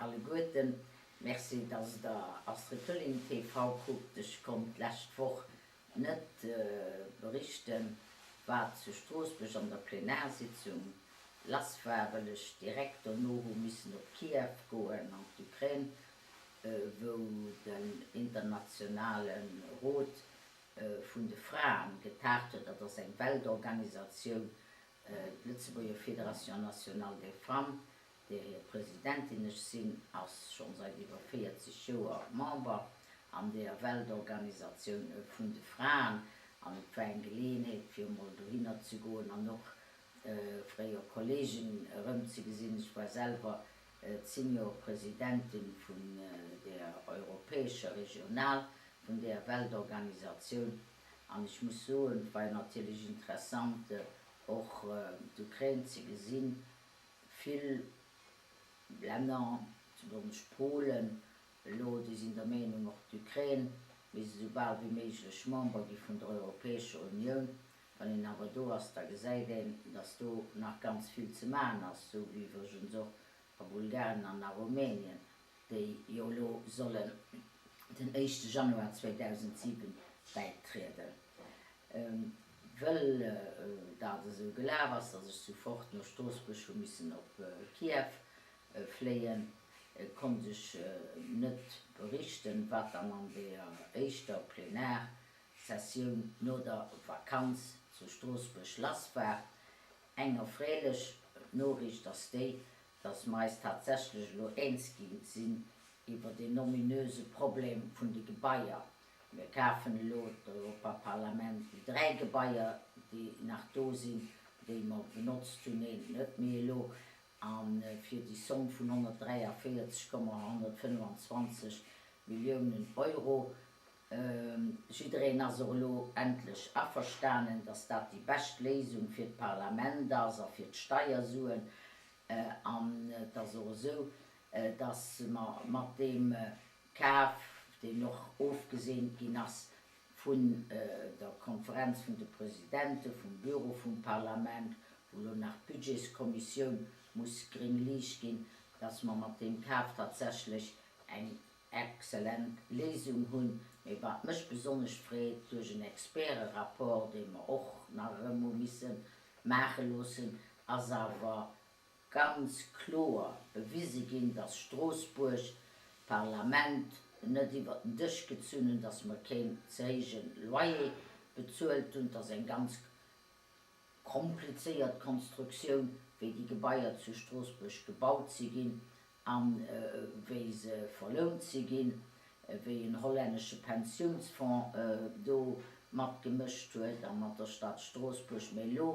Alleguerten. Merci dass der Astrid Lulling TV kuckt. Ech konnt d'lescht Woch net berichten wat zu Stroossbuerg an der Plenarsitzung lass war, well ech direkt dono hu missen op Kiew goen an d'Ukrain, wou den internationale Rot vun de Fraen getagt huet. Dat ass eng Weltorganisatioun, d'Lëtzebuerger Fédération nationale des femmes, där hir Presidentin ech sinn, ass schonn seit iwwer 40 Joer Member an deeër Weltorganisatioun vun de Fraen. An et war eng Geleeënheet fir emol dohinner ze goen an och fréier Kollegen erëmzegesinn. Ech war selwer d'Senior-Presidentin vun der europäescher Regional vun deeër Weltorganisatioun. An ech muss soen, et war natierlech interessant och d'Ukrain ze gesinn, Vill Länner, besonnesch Polen elo, déi sinn der Meenung, och d'Ukrain misst esou bal wéi méiglech Member gi vun der Europäescher Unioun. Wann een awer do ass, da gesäit een, datt do nach ganz vill ze maachen ass, esou wéi iwwregens och a Bulgarien an a Rumänien. déi jo elo sollen den éischte Januar 2007 bäitrieden. Wëll dat esou gelaf ass, datt ech sofort no Stroossbuerg hu missen op Kiew fléien, konnt ech net berichten, wat dann an deeër éischter Plenarsessioun no der Vakanz zu Stroossbuerg lass war. Eng erfreelech Noriicht ass déi, dass mer eis tatsächlech elo eens gi sinn iwwer deen ominöse Problem vun de Gebaier. Mir kafen elo, d'Europaparlament, déi 3 Gebaier, déi nach do sinn, déi mer benotzt hunn, eent net méi elo, a fir déi Somme vun 143,125 Milliounen Euro. Jiddereen ass och elo endlech averstanen, dass dat déi bescht Léisung fir d'Parlament ass a fir d'Steiersuen. An et ass och esou, dass mer mat deem Kaf, deen och ofgeseent ginn ass vun der Konferenz vun de Presidente vum Büro vum Parlament, wou elo nach d'Budgetskommissioun muss gréng Liicht ginn, dass mer mat deem Kaf tatsächlech eng excellent Léisung hunn. Mee wat mech besonnesch freet, duerch en Experterapport, dee mer och nach erëm hu misse maache loossen, ass awer ganz kloer bewise ginn, dass Stroossbuerg d'Parlament net iwwert den Dësch gezunn hunn, dass mer keen ze héije Loyer bezuelt hunn. Et ass eng ganz komplizéiert Konstruktioun, wéi déi Gebaier zu Stroossbuerg gebaut si ginn a wéi se verlount si ginn, wéi en hollännesche Pensiounsfonds do matgemëscht huet a mat der Stad Stroossbuerg. Mä elo,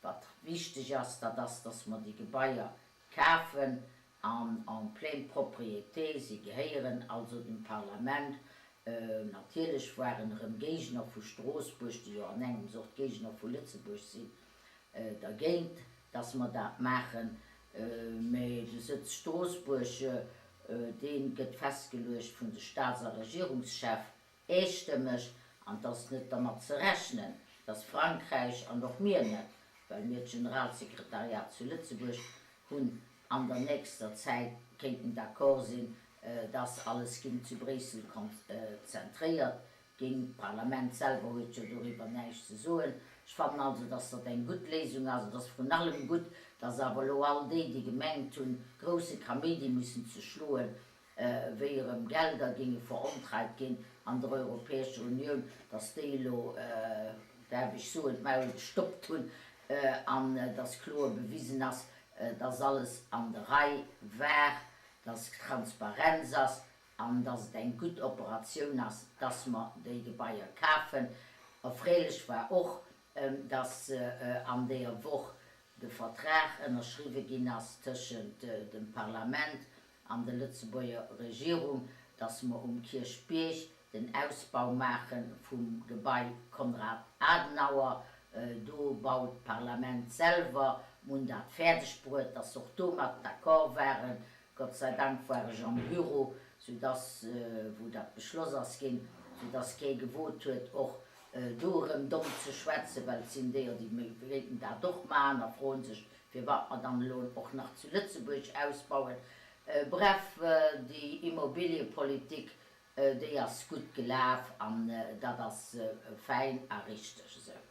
wat wichteg ass, dat ass, dass mer déi Gebaier kafen an en pleine propriété, si gehéieren also dem Parlament. Natierlech waren erëm Géigner vu Stroossbuerg, déi jo an engems och d'Géigner vu Lëtzebuerg sinn, dergéint, dass mer dat maachen. Mä de Sëtz Stroossbuerg, dee gëtt festgeluecht vun de Staats a Regierungschef eestëmmeg. An et ass net dermat ze rechnen, dass Frankräich, an och mir net, well mir d'Generalsekretariat zu Lëtzebuerg hunn, an der nächster Zäit kéinten d'accord sinn, dass alles géing zu Bréissel konzentréiert ginn. D'Parlament selwer huet jo doriwwer näischt ze soen. Ech fannen also, dass dat eng gutt Léisung ass. Et ass vrun allem gutt, dass awer elo all déi, déi gemengt hunn, grousse Kaméidi mussen ze schloen, wéi erëm Gelder géinge verontreit ginn an der Europäescher Unioun, dass déi elo, däerf ech soen, d'Maul gestoppt hunn an dass kloer bewisen ass, dass alles an der Rei war, dass Transparenz ass an dass et eng gutt Operatioun ass, dass mer déi Gebaier kafen. Erfreelech war och, dass an deeër Woch de Vertrag ënnerschriwwe ginn ass tëschent dem Parlament an der Lëtzebuerger Regierung, dass mer um Kierchbierg den Ausbau maache vum Gebai Konrad Adenauer. Do baut d'Parlament selwer. Mer hunn dat fäerdeg bruet, dass se och domat d'accord waren. Gott sei Dank war ech am Büro, soudass, wou dat beschloss ass ginn, soudass kee gewot huet, och do erëm domm ze schwätzen, well et sinn déier, déi wéilten dat och maachen a froen sech, firwat mer dann elo och nach zu Lëtzebuerg ausbauen. Bref, déi Immobiliepolitik, déi ass gutt gelaf an dat ass fäin a richteg esou.